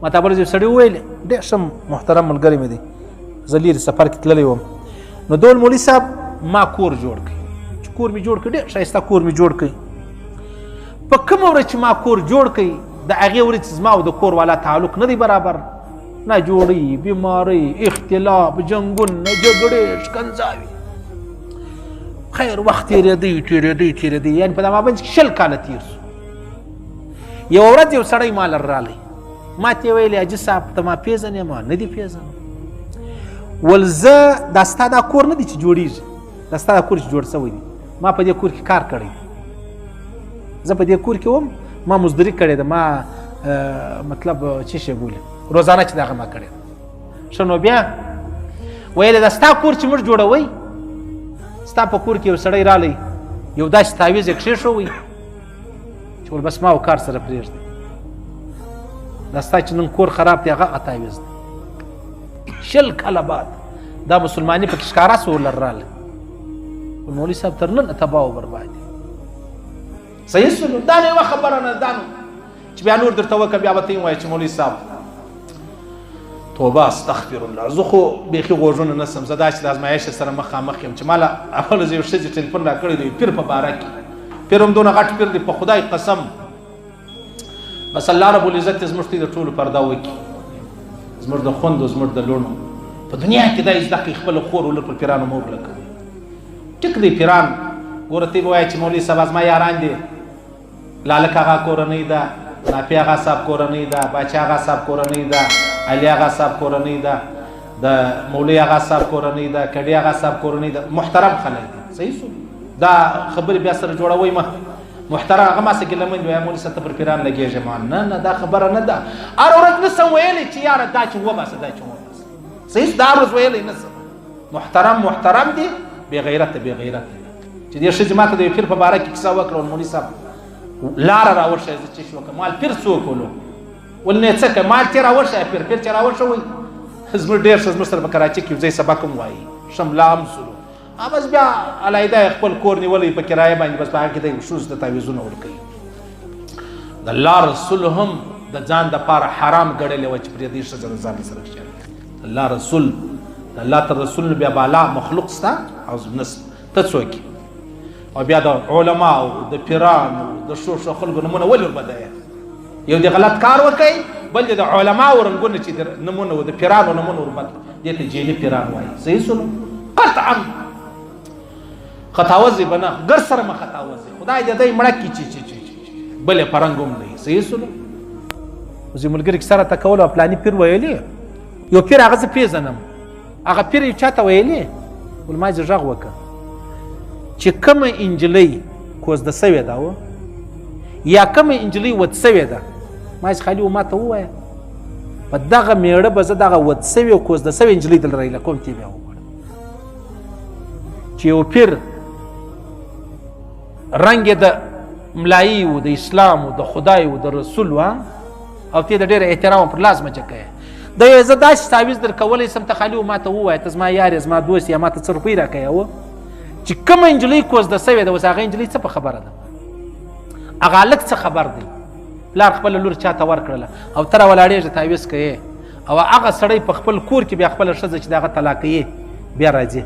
ما ته بل یو سړي وویل، ډېر ښه محترم ملګری مې دی، زه لیرې سفر کې تللی وم، نو دول مولوي صاحب ما کور جوړ کړ. چې کور مې جوړ کړ، ډېر ښایسته کور مې جوړ کړ. په کومه ورځ چې ما کور جوړ کړ، د هغې ورځې زما او د کور والا تعلق نه دی برابر، نه جوړي، بیمارۍ، اختلاف، جنګونه، جګړې، ښکنځاوې. خیر وخت تېرېدی تېرېدی تېرېدی، یعنې په دا مابین کې 20 کاله تېر شو. یوه ورځ یو سړی ما له راغلی، ما ته یې ویل، حاجي صاحب ته ما پېژنې؟ ما نه دي پېژنم. ول زه دا ستا دا کور نه دی چې جوړېږي، دا ستا دا کور چې جوړ شوی دی، ما په دې کور کې کار کړی دی، زه په دې کور کې وم، ما مزدوري کړې ده، ما مطلب څه شی بولي روزانه چې دغه ما کړې ده. ښه نو بیا ویل دا ستا کور چې موږ جوړوئ، ستا په کور کې یو سړی رالی، یو داسې تعویذ یې کښېښوی چې ول بس ما او کار سره پرېږدي، دا ستا چې نن کور خراب دی هغه تعویذ دی. 20 کاله بعد دا مسلماني پکې ښکاره سوه ورله راغله. مولوي صاحب تر ننه تباه او برباد دی. صحیح سولو، دا نو یوه خبره نه ده، دا نو چې بیا نور درته وکړم بیا به ته ووایې چې مولوي صاحب توبه استغفر الله، زه خو بیخي غوږونه نه سم، زه داسې د ازمایښت سره مخامخ یم چې ما له اول ورځ یو ښځې ټلیفون راکړی دی، پیر په باره کې، پیر هم دونه غټ پیر دی، په خدای قسم، بس الله رب العزت دې زموږ ته د ټولو پرده وکړي، زموږ د خوندو زموږ د لوڼو. په دنیا کې دا زده کړئ خپله خور ولور پر پیرانو مور لګوي. ټیک دی پیران ګوره، ته به وایې چې مولوي صاحب زما یاران دي، لالک آغا کورنۍ ده، نافع آغا صاحب کورنۍ ده، باچا آغا صاحب کورنۍ ده، علي آغا صاحب کورنۍ ده، د مولوي آغا صاحب کورنۍ ده، کډي آغا صاحب کورنۍ ده، محترم خلک دي. صحیح سو، دا خبرې بیا سره جوړوئ مه. محترم هغه ما سره ګیله من دی، وایي مولوي صاحب ته پر پیران لګېږې. ما نه نه دا خبره نه ده، هره ورځ نه سم ویلی چې یاره دا چې وباسه دا چې وباسه. صحیح سو، دا هر ورځ ویلی نه سم. محترم محترم دی، بې غیرته بې غیرته دی. چې دې ښځې ما ته د یو پیر په باره کې کیسه وکړه، مولوي صاحب لاره راوښیه زه چې شو وکړم. مال پیر څوک ولو؟ ول نه څه که مال ترې راوښیه، پیر پیر چې راوښوئ زموږ ډېر ښه، زموږ سره په کراچۍ کې یو ځای سبق هم وایي، ښه ملا هم سولو، بس بیا علاحده یې خپل کور نیولی په کرایه باندې، بس په هغه کې دی ښځو ته تعویذونه ورکوي. د الله رسول هم د ځان دپاره حرام ګڼلې وه چې پرېږدي ښځه د ځان سره کښېنوي. الله رسول، د الله تر رسول نو بیا بالا مخلوق سته او نسته، ته څوک یې؟ او بیا د علماو د پیرانو د ښو ښو خلکو نومونه ولې وربدوې؟ یو دې غلط کار وکړي، بل دې د علماو رنګونه چې د نومونه و د پیرانو نومونه وربد کړي، دې ته جعلي پیران وایي. صحیح سولو؟ قطعا خطاوزې به نه، ګر سره مه خطاوزې، خدای دې دی مړه کړي چې چې چې چې بل یې په رنګ هم نه وي. صحیح سولو؟ اوس یې ملګري کیسه راته کوله، فلاني پیر ویلي، یو پیر هغه زه پېژنم، هغه پیر یې چا ته ویلي، ول ما یې غږ وکړ چې کومه انجلۍ کوزده سوې ده یا کومه انجلۍ ود سوې ده، ما یې خالي و ما ته ووایه، په دغه مېړه به زه دغه ود سوې او کوزده سوې انجلۍ دلته راایله کوم، ته بیا وګوره چې یو پیر رنګ یې د ملایي و، د اسلام و، د خدای و، د رسول و، او ته د ډېر احترام پر لاس مچه کوې. دی وایي زه داسې تعویذ در کولی سم، ته خالي و ما ته ووایه، ته زما یار یې، زما دوست یې، ما ته څه روپۍ راکوې و چې کومه نجلۍ کوزده سوې ده، اوس هغه نجلۍ څه په خبره ده، هغه هلک څه خبر دی، پلار خپله لور چا ته ورکړله او ته راولاړېږې تعویذ کوې، او هغه سړی په خپل کور کې بیا خپله ښځه چې د هغه طلاقوي بیا راځي،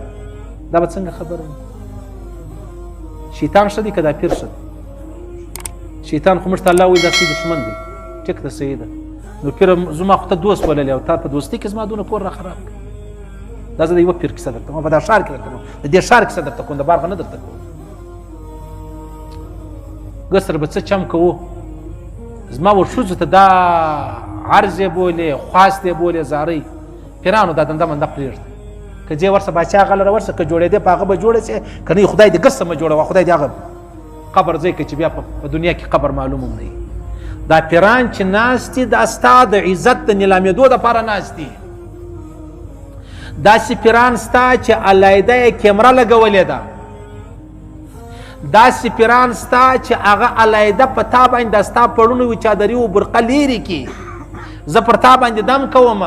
دا به څنګه خبره وي؟ شیطان ښه دی که دا پیر ښه دی؟ شیطان خو موږ ته الله وایي دا ستاسې دښمن دی، ټیک ده صحیح ده، نو پیر زما خو ته دوست بللی او تا په دوستۍ کې زما دونه کور را خراب کړ. دا زه د یوه پیر کیسه درته کوم، په دا ښار کې درته کوم، د دې ښار کیسه درته کوم، د بارغه نه درته کوم. ګسر به څه چم کوو، زما و ښځو ته دا عرض یې بولې، خواست یې بولې، زارۍ پیرانو دا دنده منده پرېږده، که ځې ورسه باچا هغه لره ورسه، که جوړېدې په هغه به جوړه سې، که نه خدای دې ګرسه مه جوړوه، خدای دې هغه قبر ځای که چې بیا په دنیا کې قبر معلوم هم نه وي. دا پیران چې ناست دي دا ستا د عزت د نیلامېدو دپاره ناست دي. داسې پیران ستا چې علاحده یې کیمره لګولې ده، داسې پیران ستا چې هغه علاحده په تا باندې دا ستا پړونی و چادري و برقه لیرې کړي، زه پر تا باندې دم کوم.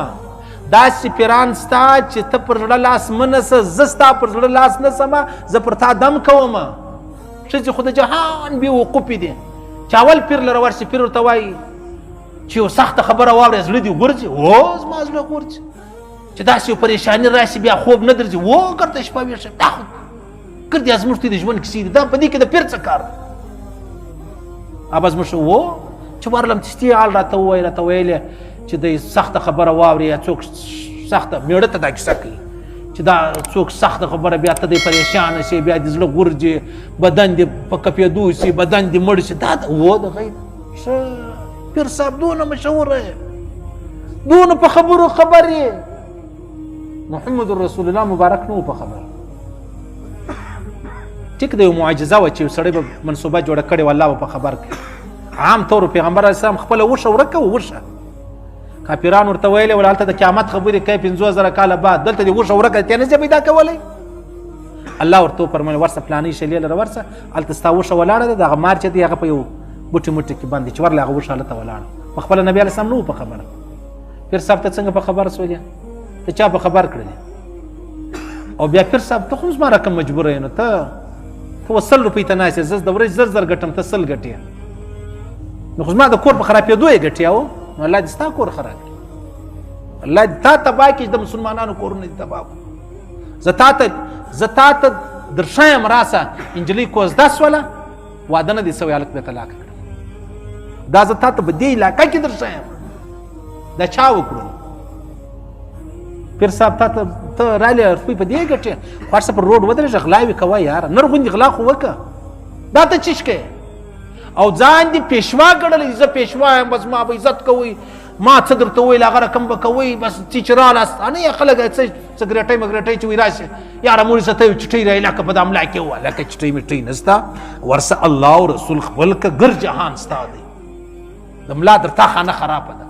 داسې پیران ستا چې ته پر زړه لاس مه نسه، زه ستا پر زړه لاس نسم، زه پر تا دم کوم. ښځې خو د جهان بې وقوفې دي چې اول پیر لره ورشي، پیر ورته وایي چې یو سخته خبره واورې زړه دې غورځي؟ و زما زړه غورځي. چې داسې یو پریشاني راشي بیا خوب نه درځي، و ګرده شپه ویښه. دا خو ګردې زموږ ته د ژوند کیسې دي، دا په دې کې د پیر څه کار دی؟ ابا زموږ و چې ورلم چې ستې حال راته ووایي، راته ویلې چې د سخته خبره واوري یا څوک سخته مېړه ته دا کیسه کوي چې دا څوک سخته خبره بیا ته دی پریشانه شي، بیا دې زړه غورځي، بدن دې په کپېدو شي، بدن دې مړ شي. دا و د غیر ښه پیر صاحب دونه مشهور یې، دونه په خبرو خبر یې، محمد رسول الله مبارک نه و په خبر. ټیک د یو معجزه وه چې یو سړی به منصوبه جوړه کړې وه، الله به په خبر کړي. عام طور پیغمبر علیه السلام خپله وښه ورکه وښه، کافران ورته ویلې ول هلته د قیامت خبرې کوي 5000 کاله بعد، دلته دې وښه ورکه ته نه ځې پیدا کولی. الله ورته وفرمایل ورسه فلانۍ شلې لره ورسه، هلته ستا وښه ولاړه ده، دغه مار چې دی هغه په یو بوټي موټي کې بند دی، چې ورله هغه وښه هلته ولاړه. په خپله نبي علیه السلام نه و په خبره. پیر صاحب ته څنګه په خبر سولې؟ ته چا په خبر کړلې؟ او بیا پیر صاحب ته خو زما رقم مجبوره یې، نو ته ته 100 روپۍ ته ناست یې، زه د ورځې 1000 ګټم، ته 100 ګټې، نو خو زما د کور په خرابېدو یې ګټې. او نو الله دې ستا کور خراب کړي، الله دې تا تباه کړي چې د مسلمانانو کورونه دې تباه کړو. زه تا ته درښایم راسه، نجلۍ کوزده سوله، واده نه دی سوی، هلک بیا طلاق کړم. دا زه تا ته په دې علاقه کې درښایم، دا چا وکړو؟ پیر صاحب تا ته ته رالې روپۍ په دې ګټې، خو هر څه پر روډ ودرېږه، غلاوې کوه یاره، نر غوندې غلا خو وکړه، دا ته چیش کوې؟ او ځان دې پېشوا ګڼلی، زه پېشوا یم، بس ما به عزت کوئ، ما څه درته وویل هغه رقم به کوئ، بس چې چې رالاست نه یې خلک څه سګرېټۍ مګرېټۍ چې وایي راشي یاره مولوي صاحب ته یو چټۍ راایله که په دا ملا کې ووایه، لکه چټۍ مټۍ نسته، ورسه الله او رسول خپل که ګر جهان ستا دی. د ملا در تا خانه خرابه ده،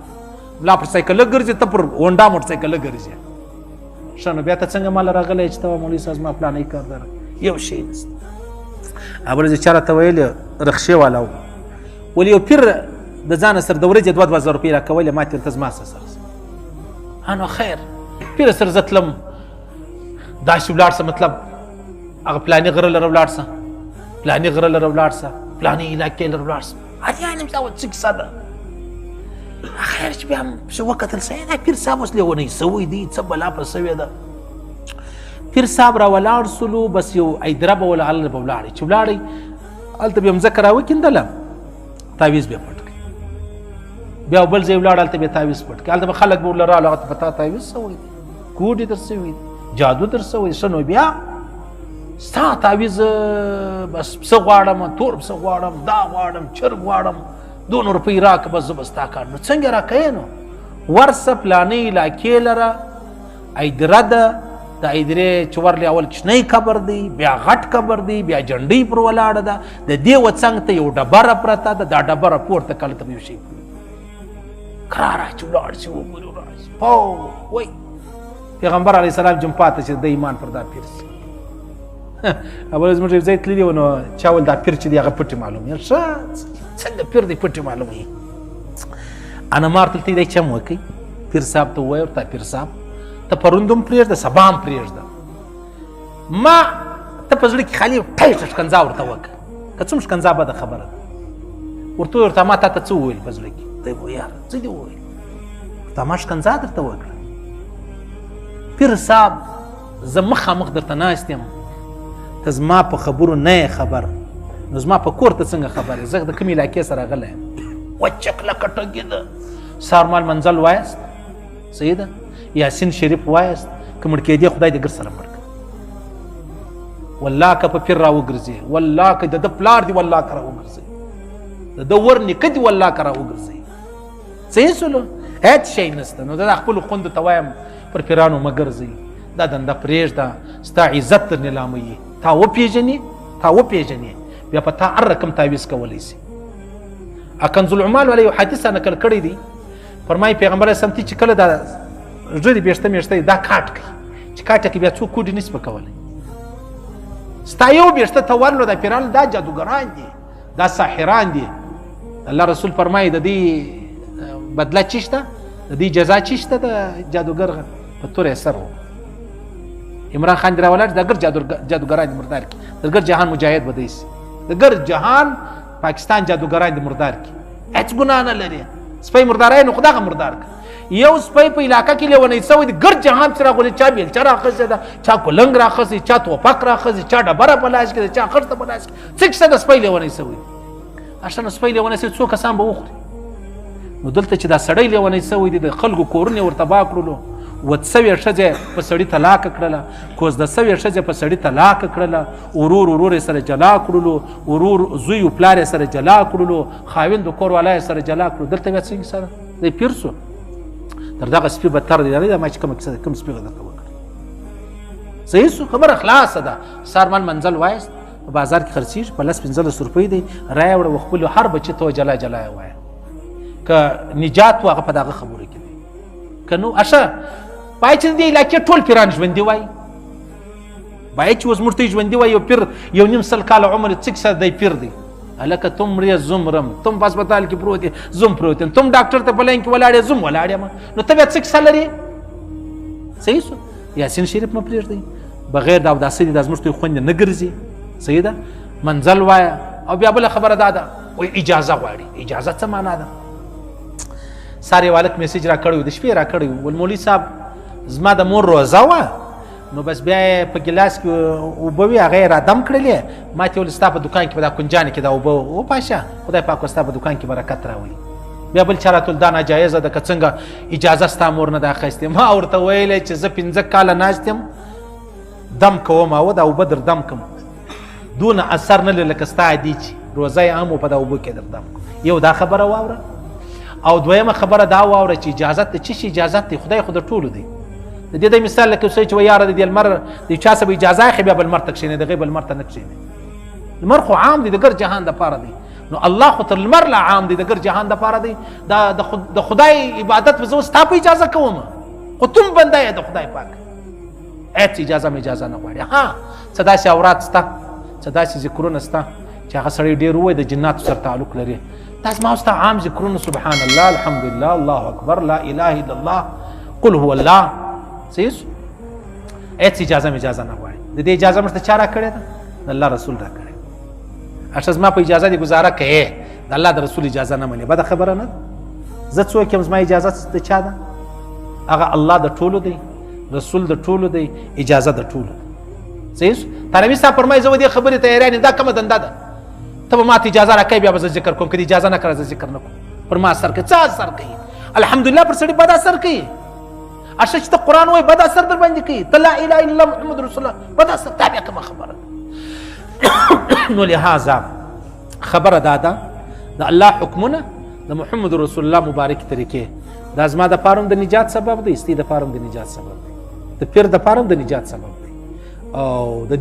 ملا پر سایکل ګرځي، ته پر هونډا موټرسایکل ګرځې. ښه نو بیا ته څنګه ماله راغلی چې ته وایې مولوي صاحب زما فلانی کار دره؟ یو شی نسته. هغه ورځ چا راته ویلې رخشې والا و، ولې یو پیر د ځانه سره د ورځې 2000 روپۍ راکولې، ما ته ته زما سره سره نو خیر پیر سره زه تلم داسې ولاړ سه، مطلب هغه فلاني غره لره ولاړ سه، فلاني غره لره ولاړ سه، فلاني علاقې لره ولاړ سه، حیران یم دا څه کیسه ده. خیر چې بیا پسې وکتل صحیح دا پیر صاحب اوس لیونی سوی دی، څه بلا په سوې ده. پیر صاحب را ولاړ سولو، بس یو ایدره به وله هلته به ولاړی، چې ولاړی هلته بیا مځکه راوکیندله، تعویذ بیا پټ کړي، بیا بل ځای ولاړ هلته بیا تعویذ پټ کړي، هلته به خلک به ورله راغله، هغه ته په تا تعویذ سوی دی، کوډې در سوي دي، جادو در سوی دی. ښه نو بیا ستا تعویذ بس پسه غواړم، تور پسه غواړم، دا غواړم، چرګ غواړم، دونه روپۍ راکړه، بس زه به ستا کار. نو څنګه راکوې؟ نو ورسه فلانۍ علاقې لره ایدره ده، د ایدرې چې ورلې اول کوچنی قبر دی، بیا غټ قبر دی، بیا جنډۍ پر ولاړه ده، د دې و څنګ ته یو ډبره پرته ده، دا ډبره پورته کله ته به یو شی کراره چې ولاړ شي وګوري راشي پو وای پیغمبر علیه السلام جم پاته چې د ایمان پر دا پیر شي. اول زموږ یو ځای تللي وو، نو چا ویل دا پیر چې دی هغه پټې معلوموي. ښه څنګه پیر دی پټې معلوموي؟ انا ما ورته دی چم وکړي، پیر صاحب ته ووایه ورته پیر صاحب ته پرون هم پرېږده سبا هم پرېږده، ما ته په زړه کې خالي ټیټه ښکنځا ورته وکړه، که څومره ښکنځا بده خبره ده. ورته وویل ورته ما تا ته څه وویل په زړه کې؟ دی وویل یاره څه دې وویل؟ ورته ما ښکنځا درته وکړه. پیر صاحب زه مخامخ درته ناست یم، ته زما په خبرو نه یې خبر، نو زما په کور ته څنګه خبر یې؟ زه د کومې علاقې سره راغلی یم؟ وچه کلکه ټګي ده. سهار مال منزل وایاست، صحیح ده، یاسین شریف وایاست، که مړ کېدې خدای دې ګر سره مړ کړه، والله که په پیر راوګرځې، والله که د ده پلار دې والله که راوګرځې، د ده ور نیکه دې والله که راوګرځې. صحیح سولو؟ هېڅ شی نشته. نو زه دا خپلو خوندو ته وایم پر پیرانو مه ګرځئ، دا دنده پرېږده، ستا عزت در نیلاموي، تا وپېژني، تا وپېژني، بیا په تا هر رقم تعویذ کولی سي. کنز العمال والا یو حدیث نقل کړی دی، فرمایي پیغمبر علیه السلام چې کله دا ږیرې ویښته میښته دا کاټ کوي، چې کاټه کې بیا څوک کوډې نشي په کولی، ستا یو ویښته ته ورلو، دا پیران دا جادوګران دي، دا ساحران دي. الله رسول فرمایي د دې بدله چی شته، د دې جزا چی شته، د جادوګر په توره سر و. عمران خان دې راولاړ، د ګر جادوګران دې مردار کړي، د ګر جهان مجاهد به دی سي، د ګر جهان پاکستان جادوګران دې مردار کړي، هېڅ ګناه نه لري. سپی مردارای نو خو دغه مردار که. یو سپی په علاقه کې لیونی سوی دی، ګرد جهان پسې راغلی، چا بیلچه راخیستې ده، چا کلنګ راخیستی، چا توپک راخیستی، چا ډبره په لاس کې ده، چا خښته په لاس کې، څه کیسه ده؟ سپی لیونی سوی دی. اشته نو سپی لیونی سوی څو کسان به وخوري؟ نو دلته چې دا سړی لیونی سوی دی، د خلکو کورونه یې ورته تباه کړلو، ود سوې ښځې په سړي طلاقه کړله، کوزده سوې ښځې په سړي طلاقه کړله، ورور ورور یې سره جلا کړلو، ورور زوی او پلار یې سره جلا کړلو، خاوند کور والا یې سره جلا کړلو. دلته بیا څنګه سره دی پیر سو؟ تر دغه سپي بدتر دی. دا ما چې کومه کیسه کوم سپي درته وکړه، صحیح سو، خبره خلاصه ده. سارمل منزل وایست، په بازار کې خرڅېږي په 10 15 روپۍ دی، رایې وړه وخپلو هر بچي ته جلا جلا یې وایه، که نجات و هغه په دغه خبرو کې دی، که نو اشه باید چې د دې علاقې ټول پیران ژوندي وای، باید چې اوس موږ ته ژوندي وای. یو پیر 1.5 کاله عمر څه کیسه دی پیر دی، هلکه تم مرې زه مرم، تم په هسپتال کې پروت یې زه هم پروت یم، تم ډاکټر ته په لاین کې ولاړ یې زه هم ولاړ یم، نو ته بیا څه کیسه لرې؟ صحیح سو. یاسین شریف مه پرېږدئ، بغیر د اوداسه دي دا زموږ ته خوندې نه ګرځي. صحیح ده، منزل وایه. او بیا بله خبره دا ده، وایي اجازه غواړي. اجازه څه معنا ده؟ سار یو هلک میسج را کړی و، د شپې را کړی و، ول مولوي صاحب زما د مور روزه وه، نو بس بیا یې په ګیلاس کې اوبه وې، هغه یې رادم کړلې، ما ته ویل ستا په دوکان کې په دا کنجانې کې دا اوبه وپاشه، خدای پاک ستا په دوکان کې برکت راولي. بیا بل چا راته ویل دا ناجایزه ده، که څنګه اجازه ستا مور نه ده اخیستې. ما ورته ویلی چې زه 5 کاله ناست یم، دم کوم او دا اوبه در دم کوم، دونه اثر نه لري لکه ستا عادي چې روزه یې هم په دا اوبو کې در دم کوم. یو دا خبره واوره، او دویمه خبره دا واوره چې اجازت دی، څه شي اجازت دی؟ خدای خو د ټولو دی. د دې د مثال لکه څه چې وایي یاره د دې لمر د چا څه به اجازه اخلي، بیا به لمر ته کښېني، د هغې به لمر ته نه کښېني. لمر خو عام دی، د ګرد جهان دپاره دی، نو الله خو تر لمر لا عام دی، د ګرد جهان دپاره دی. دا د خدای عبادت به زه ستا په اجازه کوم، خو تم بنده یې د خدای پاک، هېڅ اجازه مې اجازه نه غواړي. ها څه داسې اوراد سته، څه داسې ذکرونه سته چې هغه سړی ډېر ووایي د جناتو سره تعلق لري. دا زما ستا عام ذکرونه، سبحان الله، الحمد لله، الله اکبر، لا اله الا الله، قل هو الله، صحیح سو؟ هېڅ اجازه مې اجازه نه غواړي. د دې اجازه موږ ته چا راکړې ده؟ د الله رسول راکړې. اشه زما په اجازه دې ګزاره کوې، د الله د رسول اجازه نه منې، بده خبره نه ده. زه څوک یم؟ زما اجازه د چا ده؟ هغه الله د ټولو دی، رسول د ټولو دی، اجازه د ټولو ده. صحیح سو؟ تنوي صاحب فرمایي زه به دې خبرې ته حیران یم، دا کومه دنده ده؟ ته به ماته اجازه راکوې بیا به زه ذکر کوم، که دې اجازه نه کړه زه ذکر نه کوم. پر ما اثر کوي؟ څه اثر کوي؟ الحمدلله پر سړي بد اثر کوي. اشه چې ته قرآن وایې بد اثر در باندې کوي، ته لا اله الا الله محمد رسول الله بد اثر، دا بیا کومه خبره ده؟ نو لهذا خبره دا ده، د الله حکمونه د محمد رسول الله مبارک طریقې، دا زما دپاره هم د نجات سبب دی، ستې دپاره هم د نجات سبب دی، د پیر دپاره هم د نجات سبب دی، او د